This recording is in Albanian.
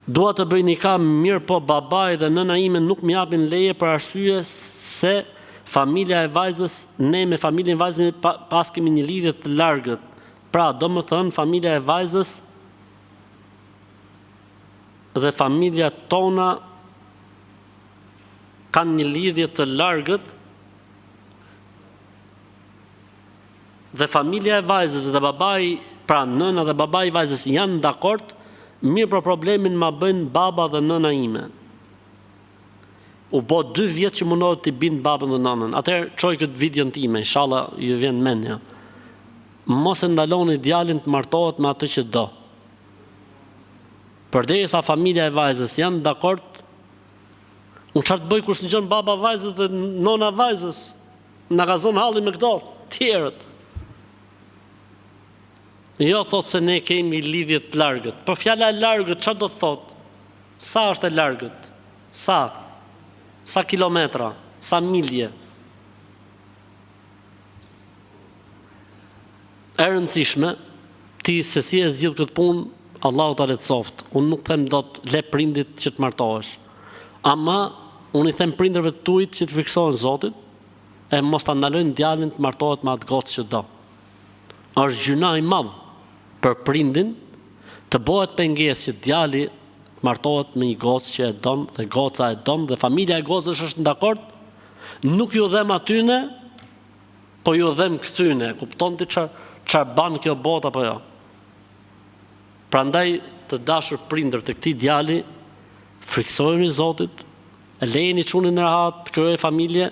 Dua të bëj nikah mirëpo babai dhe nëna ime nuk më japin leje për arsye se familja e vajzës ne me familjen e vajzës paskemi një lidhje të largët pra domethënë familja e vajzës dhe familja tona kanë një lidhje të largët dhe familja e vajzës dhe babai, pra nëna dhe babai i vajzës janë dakord, mirëpo problemin ma bëjnë baba dhe nëna ime. U bo dy vjet që mundohet t'i bind babën dhe nënën. Atëherë çoj këtë videon time, inshallah ju vjen mendja. Mos e ndaloni djalin të martohet me atë që do. Përderisa familja e vajzës janë dakord, unë çfarë të bëj kur s'dëgjon baba vajzës dhe nona vajzës? Na ka zonë halli me këto tjerët. Jo thotë se ne kemi lidhje të largët. Po fjala e largët çfarë do të thotë? Sa është e largët? Sa? Sa kilometra? Sa milje? E rëndësishme, ti se si e zgjidh këtë punë, Allahu ta lehtësoftë. Unë nuk them dot le prindit që të martohesh. Ama unë i them prindërve të tuajt që të frikësohen Zotit e mos ta ndalojnë djalin të martohet me atë gocë që do. Është gjynah i madh për prindin të bëhet pengesë që djali të martohet me një gocë që e don dhe goca e don dhe familja e gocës është dakord, nuk ju dhem atyne, po ju dhem këtyne, kupton ti çfarë çfarë ban kjo botë apo jo? Prandaj të dashur prindër të këtij djali, frikësojuni Zotit, lejeni çunin rahat të krijojë familje.